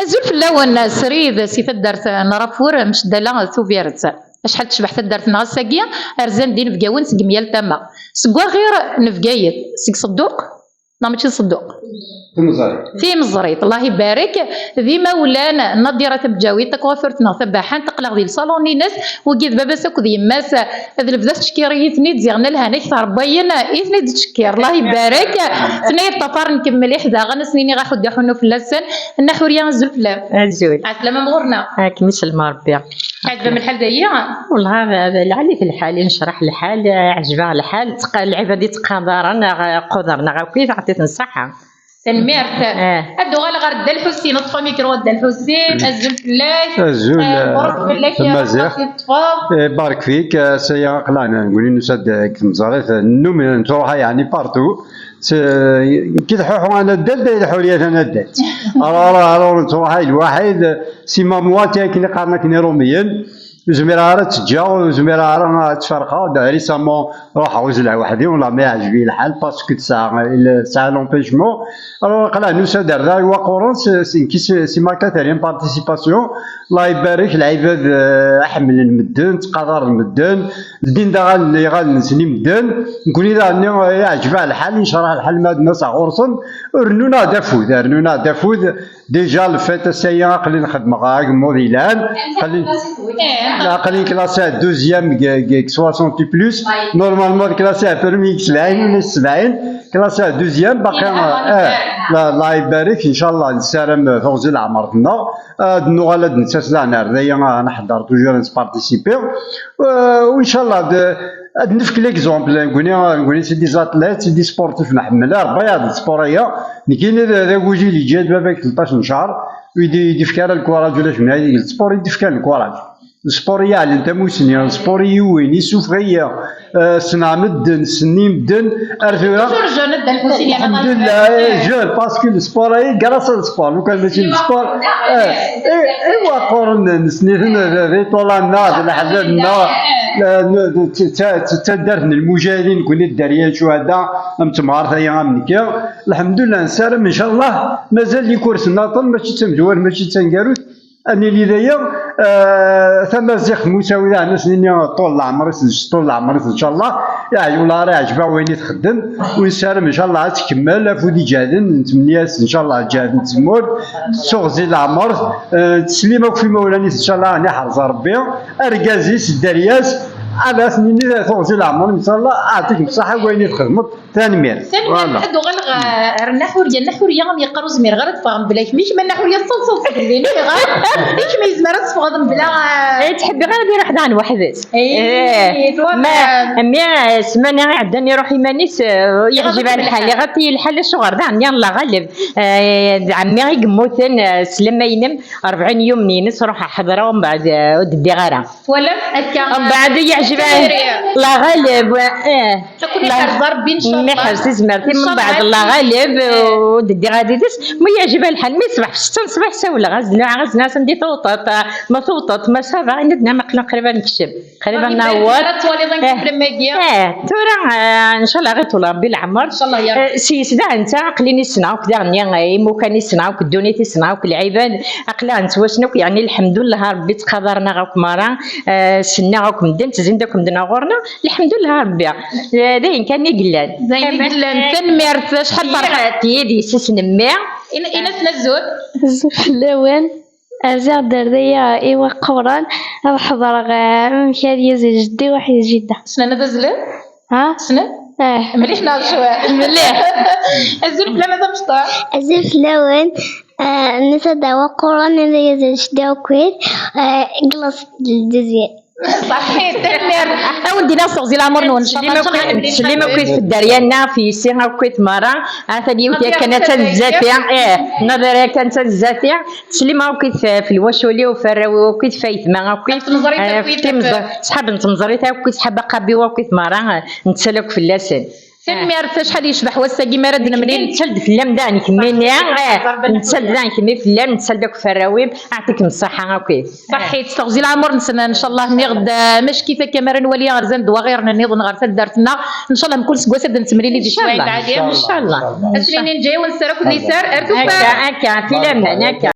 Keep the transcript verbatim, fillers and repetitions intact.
Azul fell-awen, srid si taddart n Rafur, Mceddala Tubiret. Acḥal tecbeḥ taddart-nneɣ ass-agi, rzan-d inebgawen seg myal tama. Seg waɣir n Bgayet, seg Ṣedduq, neɣ mačči d Ṣedduq? Timeẓrit. Timeẓrit, Allah ibarek. D imawlan n Nadira Tamǧawit, takwafurt-nneɣ tabaḥant, aql-aɣ di lṣalun-ines, wagi d baba-s akked yemma-s, d lebda tettcekkir-iyi-ten-id, ziɣen lhan-ak tṛebbayen i ten-id-tettcekkir. Allah ibarek. Tenna-yi-d ṭṭafaren-kem mliḥ daɣen, ad sen-iniɣ aḥuddu aḥunnu fell-asen. Nna Ḥuriya, azul fell-am. Azul. Ɛeslama-m ɣur-neɣ. Akken iselma Rebbi. Ɛeǧbem lḥal dayi? Wellah, d, d, lɛali-t lḥal, inecreḥ lḥal, ɛeǧbeɣ lḥal, tq-, lɛibad ittqadaren, aɣ-, qudren-aɣ akkit, ɛṭi-ten ṣṣeḥḥa. Tanemmirt. Eh. Ad uɣaleɣ ɣer Dda Lḥusin, ṭṭef amikru a Dda Lḥusin, azul fell-ak. Azul, eh, mebṛuk fell-ak, tamaziɣt. Aṭas i teṭṭfeḍ. Eh, barek fik, eh, ass-aya aql-aɣ negguni nusa-d deg tmeẓrit, nennum nettruḥ yeɛni partout. Nekki d Ḥuḥu anaddal, d Ḥuriya tanaddalt. Alors, alors, nettruḥ ay lwaḥid, si ma moi, akken i qqaren akken Iṛumiyen. Ur zmireɣ ara ad tt-ǧǧeɣ, ur zmireɣ ara ad tt-ferqeɣ. Récemment, ruḥeɣ uzleɣ weḥd-i, والله ma yeɛǧeb-iyi lḥal, parce que tesɛa, tesɛa l'empêchement. Alors, aql-aɣ nusa-d ar da i Waqquren, s, s, nekki s, si ma quatrième participation. Allah ibarek, lɛibad, eh, ḥemmlen medden, ttqadaren medden, ldin-d aɣalen, iɣallen-nsen i medden. Nekkni daɣen, eh, iɛǧeb-aɣ lḥal, increḥ lḥal ma ad n-aseɣ ɣur-sen, rnun-aɣ-d afud, rnun-aɣ-d afud. Déjà, le fait, ass-agi aql-i xedmeɣ agemmuḍ yelhan. Aql-i, aql-i classé à douzième deg, deg soixante et plus. Normalement, classé à premier deg sebɛin, ula d sebɛin. Classé à douzième, baqi, eh, la, la ibarek, inchallah, nessaram, eh, teɣzi leɛmer-nneɣ. Ad nuɣal ad nettas daɣen ar daya, ad nḥedder toujours, ad nesparticipi. Eh, u inchallah, d, ad nefk l'exemple, nekkni, nekkni c'est des athlètes, c'est des sportifs, nḥemmel, Rebbi yaɣ-d sport-aya. Nekkini d, d agujil yeǧǧa-d baba-k tleṭṭac n ccher, ur yi-d-, ur yi-d-ifka ara lkuraǧ, ulac mnay deg sport i d-ifkan lkuraǧ. Sport i yi-ɛellen tamusni, sport i yi-yewwin, issufeɣ-iyi, eh, ssneɣ medden, ssnen-iyi medden, ar tura. Toujours jeune, Dda Lḥusin, ya. Alhamdulillah, eh, jeune, parce que le sport, eh, grâce à le sport, lukan mačči d sport, eh, eh, eh, Waqquren, nessen-iten d, d iṭulan-nneɣ, d leḥbab-nneɣ, eh, n, d, d, d, d taddart n lmujahidin, nekkni dderya n ccuhada, am temɣart-aya, am nekki. Lḥemdullah, nessaram, incallah, mazal ikursen aṭṭan, mačči d tamezwarut, mačči d taneggarut, ad nili daya, eh, tamaziɣt n usawi daɣen, ad s-nini ṭul leɛmer-is, ṭul leɛmer-is, incallah, iɛjeb-, ula ara iɛjeb-aɣ wayen i txeddem, u nessaram, incallah, ad tkemmel, afud iǧehden, nettmenni-as, incallah, ǧehden temmurt, tettsuɣzi leɛmer, eh, teslim akk f imawlan-is, incallah, ad iḥrez Rebbi, argaz-is, dderya-s, ad as-nini tuɣzi leɛmer, incallah, aɛṭik ṣṣeḥḥa deg wayen i txedmeḍ. Tanemmirt. Tanemmirt. Voilà. Ad uɣaleɣ, eh, ar Nna Ḥuriya. Nna Ḥuriya, am yeqqar, ur zmireɣ ara ad ffɣeɣ mebla kemm. Kemm a Nna Ḥuriya, teṭṭseḍ seg din, ayɣer? I kemm yezmer ad teffɣeḍ mebla, eh, ur ttḥibbiɣ ara ad iruḥ daɣen weḥd-s. Eh, eh, ma, mi, eh, ssmana iɛeddan iruḥ iman-is, eh, yeɛjeb-as lḥal, iɣaḍ-it lḥal, acuɣer daɣen, yalla ɣaleb. Eh, d ɛemmi i yemmuten, eh, s lamaynem, rebɛin yum-ines, ruḥeɣ ḥeḍreɣ, mbeɛd, eh, ur d-ddiɣ ara. Twalam akka? Mbeɛd yeɛjeb-as. Tayri. La ɣaleb, eh. Ad ken-iḥrez Rebbi, ncallah. Mi ḥrez tizmert-im, ncallah, mbeɛd, Allah ɣaleb, eh, ur d-ddiɣ ara yid-s. Ma yeɛjeb-as lḥal, mi ṣbeḥ ssetta n ṣṣbeḥ ssawleɣ-as, nniɣ-as, nniɣ-as anda i tewṭeḍ, ma tewṭeḍ, ma ça va, yenna-d, nniɣ-am aql-i qrib ad nekcem, qrib ad naweḍ. Ad twaliḍ amek, eh, tiflem-agi. Eh, tura, eh, ncallah ɣ-iṭul Rebbi leɛmer. Ncallah ya Rebbi. Eh, s-, yes daɣen netta, aql-i ssneɣ akk daɣen, eh, imukan ssneɣ akk, ddunit ssneɣ akk, lɛibad, aql-aɣ nettwassen akk, yeɛni lḥemdullah Rebbi ttqadaren-aɣ akk merra, eh, ssneɣ akk medden, ttezzin-d akk medden ɣur-neɣ. Lḥemdullah Rebbi. Eh, d ayen kan i yellan. D ayen i yellan. Tanemmirt, acḥal ferḥeɣ. Tiyid yes-s nemmi. In-, in-asen azul. Azul fell-awen. Rziɣ-d ar daya i Waqquren, ad ḥeḍreɣ, eh, amek ad yazzel jeddi-w ḥid jidda. Ssnen ad azzlen? Ha? Ssnen? Eh. Mliḥ neɣ cwiṭ? Mliḥ. Azul fell-am a tamecṭuḥt. Azul fell-awen. Eh, nessaram i Waqquren ad yazzel jeddi akkit, eh, classe deuxième. Ṣaḥit, tanemmirt. Ad wen-d-iniɣ s teɣzi leɛmer-nwen, ncallah. Ttsellim akk, ttsellim akk f dderya-nneɣ, f yessi akk merra. Atan yiwet yakan attan zdat-i. Eh, Nadir yakan attan zdat-i. Ttsellim akk f, f lwacul-iw, f warraw-iw akk, f aytma akk. F tmeẓrit akk, f timẓ-, ṣṣḥab n tmeẓrit akk, ṣṣḥab aqabi-w akk merra, eh, nettsal akk fell-asen. Tanemmirt, acḥal yecbeḥ wass-agi mi ara d-nemlil. Nettal-d fell-am daɣen kemmini, eh, nettal-d daɣen kemmi fell-am, nettal-d akk f warraw-im, aɛṭikem ṣṣeḥḥa akk. Ṣaḥit, s teɣzi leɛmer-nsen, ncallah, nniɣ-d, eh, mackit akka mi ara nwali rzan-d waɣiren nniḍen ɣer taddart-nneɣ, ncallah mkul seggas ad nettemlili di ccwayed lɛali. Ncallah. Ad s-nini nǧa-yawen sser akked liser, ar tufat. Akka, akka, fi laman, akka.